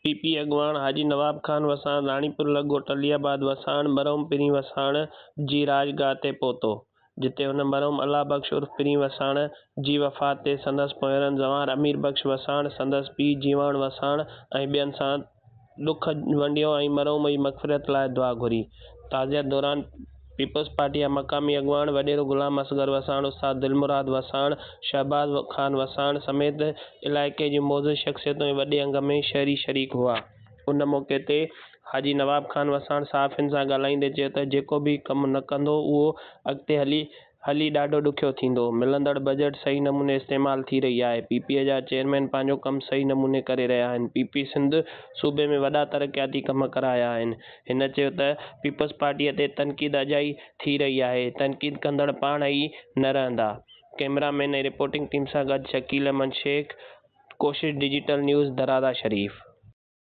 P P اڳواڻ حاجي نواب خان وساڻ راڻيپور لڳ ڳوٺ علي آباد وساڻ مرحوم پرين وساڻ جي رهائش گاهه تي پهتو، جتي هن مرحوم الله بخش عرف پرين وساڻ جي وفات تي سندس پوئيرن زوار امير بخش وساڻ، سندس پيء جيواڻ وساڻ ۽ ٻين سان ڏک ونڊيو ۽ مرحوم جي مغفرت لاء دعا گهري. تعزيت دوران پيپلز پارٽي جا مقامي اڳواڻ وڏيرو غلام اصغر وساڻ، استاد دلمراد وساڻ، شهباز خان وساڻ سميت علائقي جون معزز شخصيتون ۽ وڏي انگ ۾ شهري شريڪ هئا. ان موقعي تي حاجي نواب خان وساڻ صحافين سان ڳالهائيندي چيو ته جيڪو به ڪم نه ڪندو اهو اڳتي هلي هلي ڏاڍو ڏکيو ٿيندو، ملندڙ بجيٽ صحيح نموني استعمال ٿي رهي آهي، پي پي جا چيئرمين پنهنجو ڪم صحيح نموني ڪري رهيا آهن، پي پي سنڌ صوبي ۾ وڏا ترقياتي ڪم ڪرايا آهن، هن چيو ته پيپلز پارٽي تي تنقيد اجائي ٿي رهي آهي، تنقيد ڪندڙ پاڻ ئي نه رهندا. ڪئميرا مين ۽ رپورٽنگ ٽيم سان گڏ شڪيل احمد شيخ، ڪوشش ڊجيٽل نيوز، درادا شريف.